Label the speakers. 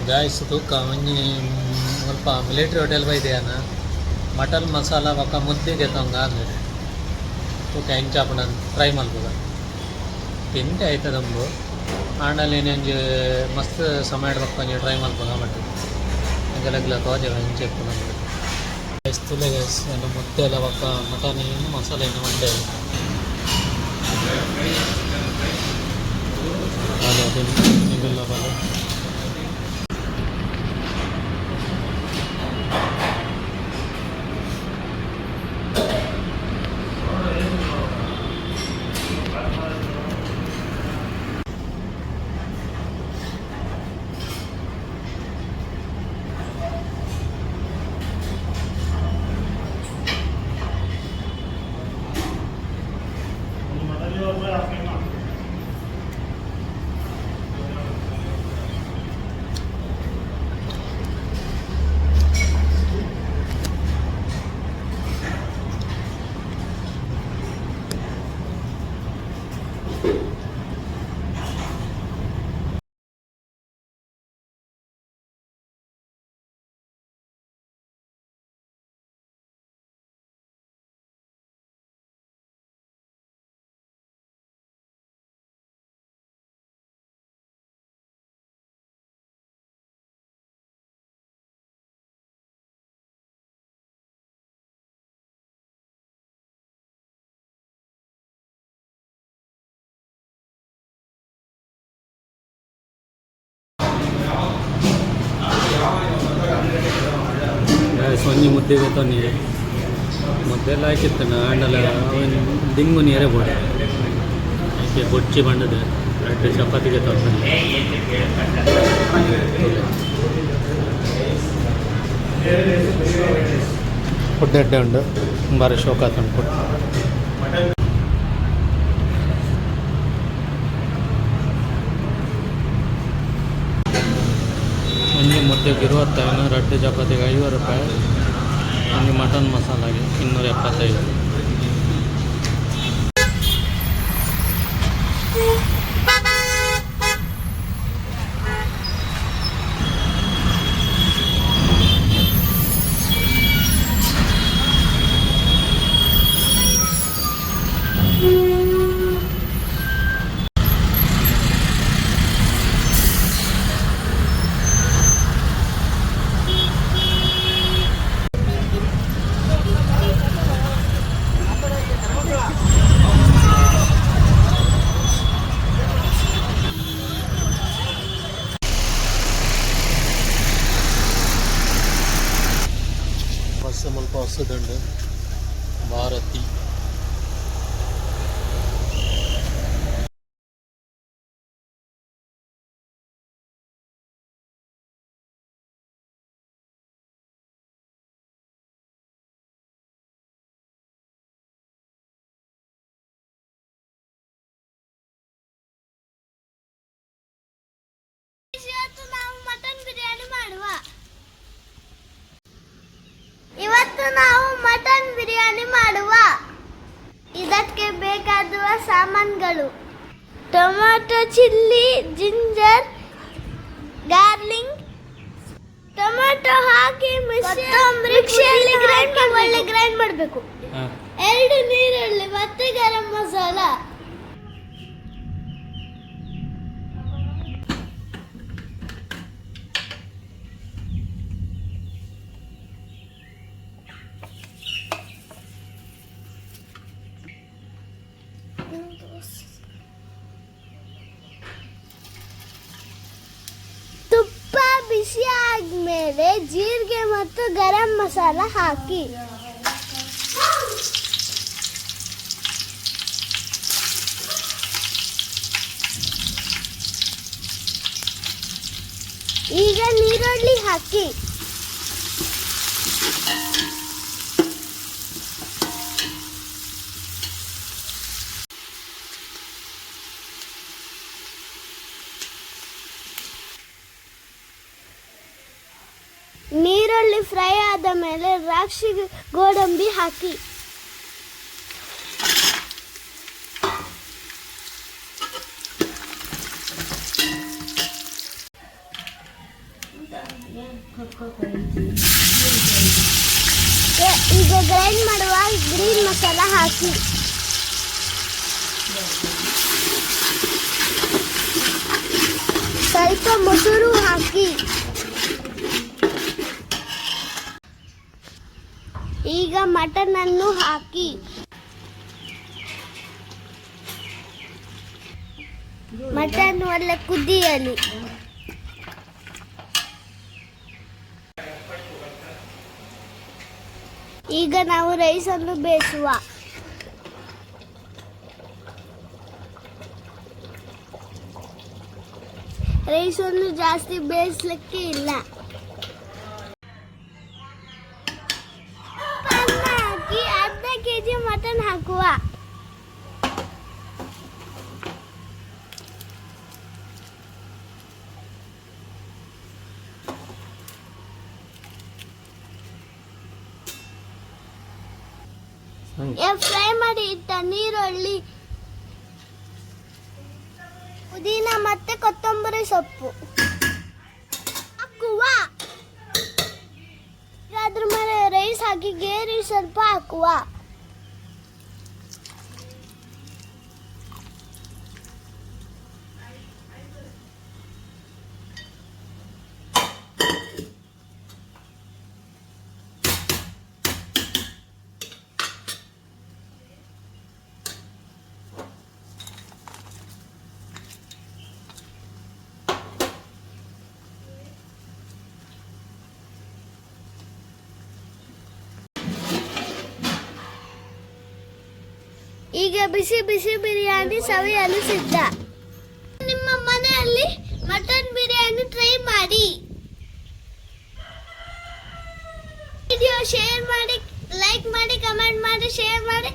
Speaker 1: Guys ತೂಕ ಒಂಜಿ ಮುಲ್ಪ ಮಿಲಿಟ್ರಿ ಹೋಟೆಲ್ ಬೈದಿಯಾನ ಮಟನ್ ಮಸಾಲ ಬೊಕ್ಕ ಮುದ್ದೆ ಗೆತೊಂಗ ಅಂದ್ ತೂಕ ಎಂಚ ಆಪುಂಡು ಟ್ರೈ ಮಲ್ಪುಗ ತಿಂದೆ ಐತ ದುಂಬು ಆಂಡಲ ಇನಿ ಮಸ್ತ್ ಸಮಯ ಬೊಕ್ಕ ಒಂಜಿ ಟ್ರೈ ಮಲ್ಪುಗ ಬಟ್ ಎಂಕಲೆಗ್ಲ ತೋಜೆ ಎಂಚ ಇಪ್ಪುಂಡು. ಗೈಸ್, ತೂಲೆ ಗೈಸ್, ಎನ್ನ ಮುದ್ದೆ ಎಲ್ಲ ಬೊಕ್ಕ ಮಟನ್ ಮಸಾಲೆ ಇನ್ನು ಮಂಡೆ ಅದೇ ನಿಗುಲ್ಲ ಬಲ. ಗೈಸ್, ಒಂಜಿ ಮುದ್ದೆ ಗೊತ್ತೊಂಜಿ ಮುದ್ದೆ ಲಾಯ್ಕಿತ್ತನ ಆಂಡಲ ಅವೆನ್ ದಿಂಗು ನೀರೇ ಬೋಡು ಐಕೆ ಬೊಚ್ಚಿ ಬಂಡದ ರಡ್ಡ್ ಚಪಾತಿ ಗೆತೊಂದು. ಫುಡ್ ಎಡ್ಡೆ ಉಂಡು, ಬಾರಿ ಶೋಕ್ ಆತುಂಡು ಫುಡ್. ಒಂಜಿ ಮುದ್ದೆಗೆ 25, ರಡ್ಡ್ ಚಪಾತಿಗೆ 50 ರೂಪಾಯಿ, ಒಂಜಿ ಮಟನ್ ಮಸಾಲಾಗೆ 275. ಬಸ್ ಮುಲ್ಪ ಹೊಸದುಂಡು, ಭಾರತಿ.
Speaker 2: ಇವತ್ತು ನಾವು ಮಟನ್ ಬಿರಿಯಾನಿ ಮಾಡುವ. ಇವತ್ತು ನಾವು ಮಟನ್ ಬಿರಿಯಾನಿ ಮಾಡುವ. ಇದಕ್ಕೆ ಬೇಕಾಗುವ ಸಾಮಾನುಗಳು: tomato, chilli, ginger, garlic. Tomato hockey ಮಿಕ್ಸಿಯಲ್ಲಿ ಗ್ರೈಂಡ್, ಒಳ್ಳೆ ಗ್ರೈಂಡ್ ಮಾಡಬೇಕು. ಎರಡು ನೀರುಳ್ಳಿ ಮತ್ತೆ ಗರಂ ಮಸಾಲ. ತುಪ್ಪ ಬಿಸಿ ಆದ್ಮೇಲೆ ಜೀರಿಗೆ ಮತ್ತು ಗರಂ ಮಸಾಲ ಹಾಕಿ. ಈಗ ನೀರುಳ್ಳಿ ಹಾಕಿ. ನೀರುಳ್ಳಿ ಫ್ರೈ ಆದ ಮೇಲೆ ದ್ರಾಕ್ಷಿ, ಗೋಡಂಬಿ ಹಾಕಿ. ಈಗ ಗ್ರೈಂಡ್ ಮಾಡುವ ಗ್ರೀನ್ ಮಸಾಲ ಹಾಕಿ. ಸ್ವಲ್ಪ ಮೊಸರು ಹಾಕಿ. ಈಗ ಮಟನ್ ಅನ್ನು ಹಾಕಿ. ಮಟನ್ ಒಳ್ಳೆ ಕುದಿಯಲಿ. ಈಗ ನಾವು ರೈಸ್ ಅನ್ನು ಬೇಯಿಸುವ. ರೈಸ್ ಅನ್ನು ಜಾಸ್ತಿ ಬೇಯಿಸ್ಲಿಕ್ಕೆ ಇಲ್ಲ. ಅನ್ನ ಹಾಕಿ ಅರ್ಧ ಕೆಜಿ ಮಟನ್ ಹಾಕುವ. ಫ್ರೈ ಮಾಡಿ ಇಟ್ಟ ನೀರುಳ್ಳಿ, ಪುದೀನ ಮತ್ತೆ ಕೊತ್ತಂಬರಿ ಸೊಪ್ಪು ಹಾಕುವ. ಈಗ ಅದ್ರ ಮೇಲೆ ರೈಸ್ ಹಾಕಿ ಗೇರಿ ಸ್ವಲ್ಪ ಹಾಕುವ. ಈಗ ಬಿಸಿ ಬಿಸಿ ಬಿರಿಯಾನಿ ಸವಿಯಲು ಸಿದ್ಧ. ನಿಮ್ಮ ಮನೆಯಲ್ಲಿ ಮಟನ್ ಬಿರಿಯಾನಿ ಟ್ರೈ ಮಾಡಿ. ವಿಡಿಯೋ ಶೇರ್ ಮಾಡಿ, ಲೈಕ್ ಮಾಡಿ, ಕಮೆಂಟ್ ಮಾಡಿ, ಶೇರ್ ಮಾಡಿ.